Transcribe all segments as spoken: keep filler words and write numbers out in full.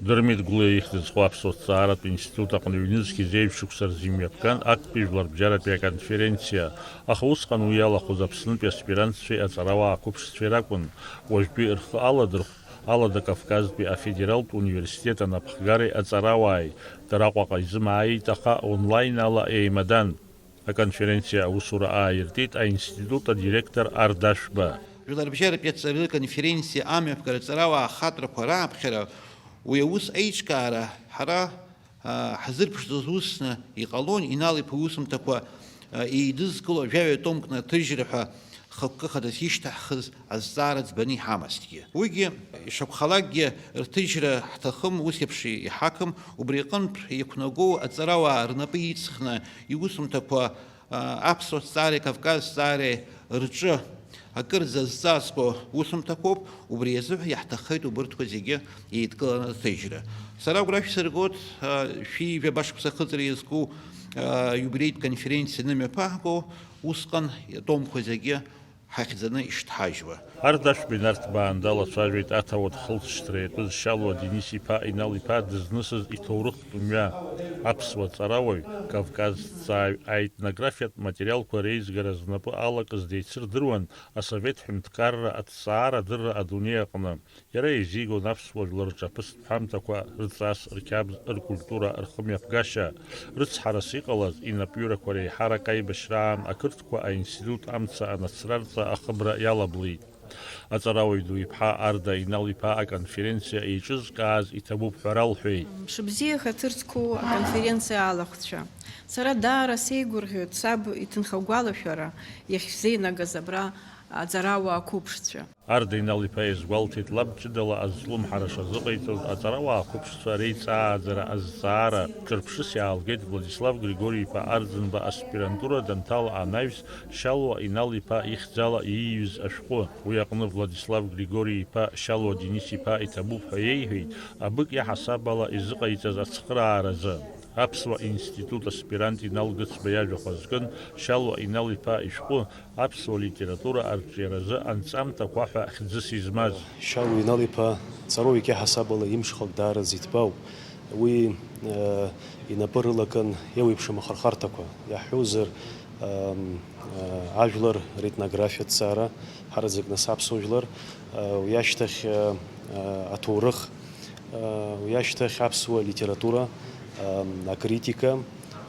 Дырмит Гәлиа ихьӡ зху аԥсуа ҭҵааратә институт аҟны ҩнызқьи зеижә шықәса рзы имҩаԥган актәи жәларбжьаратәи аконференциа, аха усҟан уи иалахәыз Аԥснытәи аспирантцәеи аҵарауаа қәыԥшцәеи ракәын, уажәтәи рхы аладырхә Алада Кавказтәи афедералтә университет анапхгареи аҵарауааи, дара Аҟәаҟа изымааит, аха онлайн ала еимадан. Аконференциа аусура ааиртит аинститут адиректор Арда Шәба. Жәларбжьаратәи аҵараҩы конференциа амҩаԥгара аҵарауаа ахаҵарақәа рааԥхьара, уи аус аиҿкаара ҳара, аа, ҳзырԥшӡоз усны иҟалон, Инал-иԥа иусумҭақәа, аа, еидызкыло жәаҩа томкны аҭыжьра ҳәа хықәкы хадас ишьҭаҳхыз азҵаара ӡбаны иҳамазҭгьы. Уигьы, ишакәхалакгьы, рҭыжьра ҳҭахым, ус еиԥш иҳақым, убри аҟынтә иқәнагоу аҵарауаа рнапы иҵхны иусумҭақәа, аа, аԥсуа зҵаареи Кавказ зҵаареи рҿы акырӡа зҵазкуа усумҭақәоуп, убри азыҳәа иаҳҭаххеит убырҭқәа зегьы еидкыланы аҭыжьра. Сара агәра шәсыргоит, аа, шәи жәаба шықәса ахыҵра иазку, аа, иубилеитә конференциа анымҩаԥаҳго, усҟан атомқәа зегьы ҳахьӡаны ишҭҳажьуа. Ардашә Бинарҭ Баанда лацәажәеит аҭауад хылҵшьҭра иатәыз Шьалуа Денис-иԥа Инал-иԥа дызнысыз иҭоурыхтә мҩа. Аԥсуа ҵарауаҩ, Кавказ ҭҵааҩ аетнографиатә материалқәа реизгара знапы алакыз деицырдыруан асовет ҳәынҭқарра аҭҵаара адырра адунеи аҟны. Иара еизигон аԥсуа жәлар рҿаԥыцтә ҳәамҭақәа, рҵас, рқьабз, ркультура, рхымҩаԥгашьа. Рыцҳарас иҟалаз, инапҩырақәа реиҳарак аибашьраан ақырҭқәа аинститут амца анацрарҵа ахыбра иалаблит. Аҵарауаҩ ду иԥҳа Арда Инал-иԥа аконференциа еиҿызкааз иҭабуп ҳәа ралҳәеит. Мшыбзиа ҳаҭыр зқәу аконференциа алахәцәа. Сара даара сеигәырӷьоит саб иҭынхагәалашәара иахьшәзеинагаз абра аҵарауаа қәыԥшцәа. Арда Инал-иԥа иазгәалҭеит лаб ҷыдала азҿлымҳара шазыҟаиҵоз аҵарауаа қәыԥшцәа реиҵааӡара азҵаара. Ҿырԥшыс иаалгеит Владислав Григори-иԥа Арӡынба аспирантура данҭала анаҩс Шьалуа Инал-иԥа ихьӡала ииҩыз ашәҟәы. Уи аҟны Владислав Григори-иԥа Шьалуа Денис-иԥа иҭабуп ҳәа иеиҳәеит абык иаҳасаб ала изыҟаиҵаз ацхырааразы. Аԥсуа институт аспирант Инал Гыцба иажәахә азкын Шьалуа Инал-иԥа ишәҟәы аԥсуа литература арҿиаразы анҵамҭақәа ҳәа хьӡыс измаз. Шьалуа Инал-иԥа ҵарауаҩык иаҳасаб ала имҽхак даараӡа иҭбаауп. Уи, э, инапы рылакын еиуеиԥшым ахырхарҭақәа, иаҳҳәозар, эм, э, ажәлар ретнографиатә ҭҵаара, ҳараӡак нас аԥсуа жәлар, э, уи ашьҭахь, э, э, аҭоурых, э, уи ашьҭахь аԥсуа литература, эм, акритика,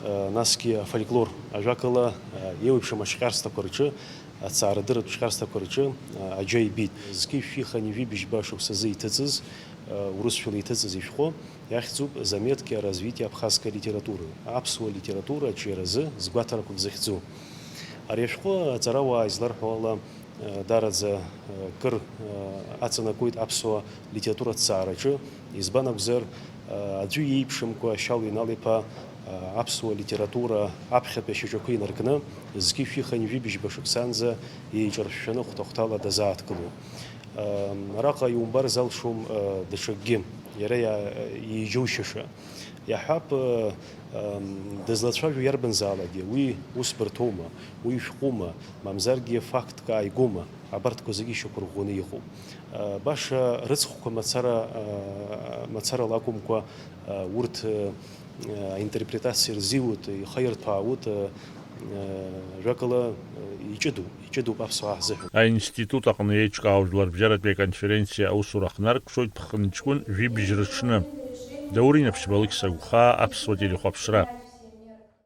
э, насгьы афольклор, ажәакала, э, еиуеиԥшым ашәҟәыҩҩрақәа рҿы, аҭҵаарадырратә шәҟәыҩҩрақәа рҿы, э, аџьа ибеит. Зқьи шәи хынҩажәи жәибжьба шықәсазы иҭыҵыз, э, урысшәала иҭыҵыз ишәҟәы иахьӡуп «Заметки о развитии абхазской литературы», аԥсуа литература аҿиаразы згәаҭарақәак зыхьӡу. Ари ашәҟәы аҵарауаа изларҳәо ала, э, даараӡа, э, кыр, э, аҵанакуеит аԥсуа литература аҭҵаараҿы, избан акәзар, э, аӡәы иеиԥшымкәа Шьалуа Инал-иԥа, э, аԥсуа литература аԥхьатәи ашьаҿақәа инаркны, зқьи шәи хынҩажәи жәибжьба шықәсанӡа еиҿыршәшәаны хәҭа-хәҭала дазааҭгылоуп. Э, араҟа иумбар залшом, э, даҽакгьы, иара иа-, иџьоушьаша. Иаҳҳәап, э, э, дызлацәажәо иарбанзаалакгьы, уи усбарҭоума, уи шәҟәума, мамзаргьы фактк ааигәоума, абарҭқәа зегьы ишьақәырӷәӷәаны иҟоуп. Э, баша рыцхәқәа мацара, э, мацарала акәымкәа, э, урҭ, э, аинтерпретациа рзиут, ихаирҭәаауеит, э, э, ажәакала, э, иҷыдоуп, иҷыдоуп аԥсуаа ҳзыҳәан. Аинститут аҟны еиҿкаау жәларбжьаратәи аконференциа аусура хнаркәшоит ԥхынҷкәын жәибжь рыҽны. Даур Инаԥшьба, Алықьса Гәхаа, Аԥсуа телехәаԥшра.